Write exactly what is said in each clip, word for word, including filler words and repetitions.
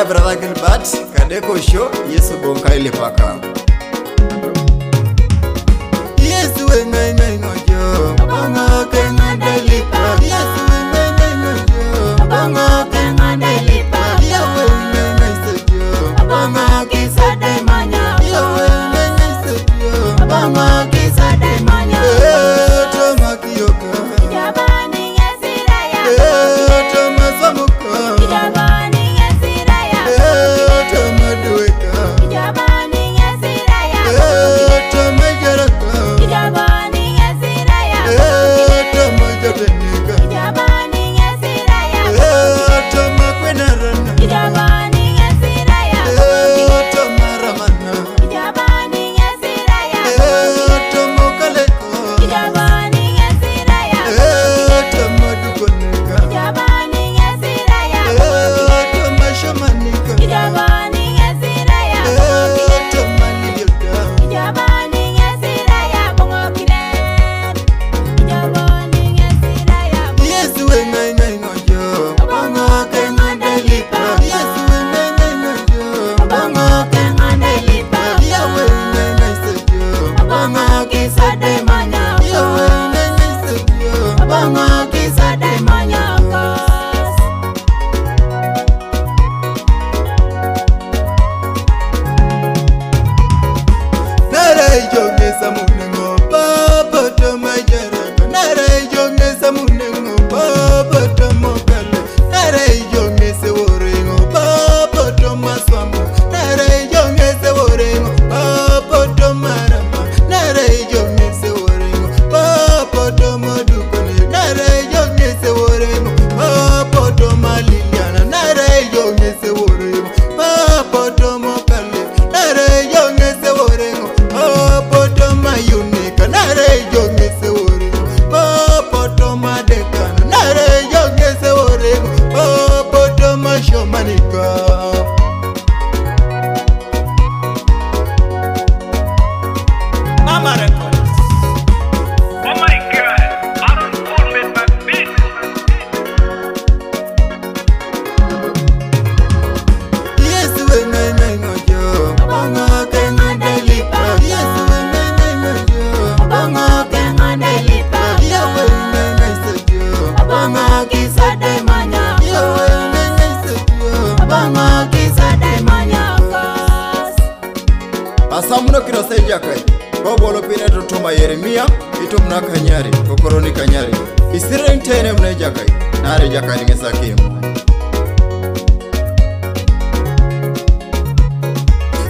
Brother Gilbert, Kadeko Show, Yesu Bonka Ilipaka. Yesu we ngai ngai ngojo, bongo ke ngade lipa. Yesu we ngai ngai ngojo, bongo ke ngade lipa. Yesu we ngai ngai sojo, bongo ki sade manya. Yesu we ngai ngai sojo, bongo ki sade manya. Eh, to makioka. Ijabani yesiraya. Eh, to masamuka. Ijabani yesiraya. Eh, to madueka. Ijabani yesiraya. Eh, to majaraka. Ijabani yesiraya. Eh, to majabenika. Ijabani yesiraya. Eh, to makwenarana. Ijabani yesiraya. Eh, to maramana. Ijabani yesiraya. Eh, to mokaleko. Ijabani yesiraya. Eh, to modukoneka. Ijabani yesiraya. Eh, to mashamanika. Ijabani yesiraya. Eh, to maliyota. Ijabani yesiraya. Bongo kile. Ijabani yesiraya. Yesu we ngai ngai ngojo. Bongo ke ngade lipa. Yesu we ngai ngai ngojo. Bongo ke ngade lipa. Yesu we ngai ngai sojo. Bongo ki sade manya. Yesu we ngai ngai sojo. Bongo ki sade manya. Nare jonge samunengo, papa to majara. Nare jonge samunengo, papa to mokale. Nare jonge se worengo, papa to maswamo. Nare jonge se worengo, papa to marama. Nare jonge se worengo, papa to madukone. Nare jonge se worengo, papa to maliliana. Nare jonge se worengo, papa to mokale. Nare jonge se worengo, papa to mayunika. Nare jonge se worengo, papa to madekana. Nare jonge se worengo, papa to mashomanika. Mama Records. Oh my God, Aaron Coleman, my beat. Yesu we ngai ngai ngojo, bongo ke ngade lipa. Yesu we ngai ngai ngojo, bongo ke ngade lipa. Yesu we ngai ngai sojo, bongo ki sade manya. Yesu we ngai ngai sojo, bongo ki sade manya. Asamuno kiro sejakai. Bobolo pine to tuma Yeremia, itum na kanyari, kokoroni kanyari. Isirin tene mne jakai, nare jakai ni sakim.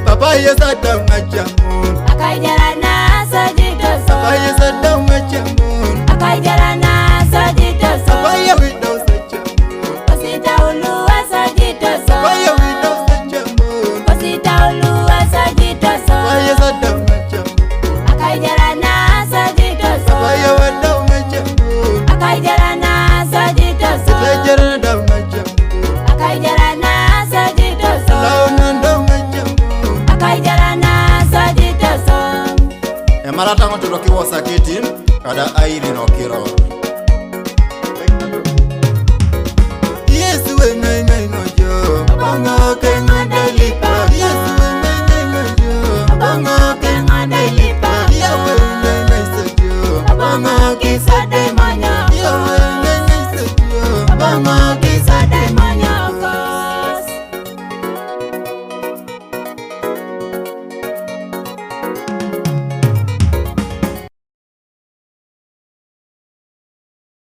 Papa yesa dam ngajamun. Akai jarana sajito so. Papa yesa dam ngajamun. Akai jarana sajito so. Papa ya wido sajamun. Kosita ulu asajito so. Papa ya wido sajamun. Kosita ulu asajito so. Papa yesa dam ngajamun. Akai jarana sajito so. Papa ya wido ngajamun. Akai jarana sajito so. Papa jarana dam ngajamun. Akai jarana sajito so. Launa dam ngajamun. Akai jarana sajito so. Emara tango tuloki wosakitin, kada airi no kiro. Yesu we ngai ngai ngojo, bongo ke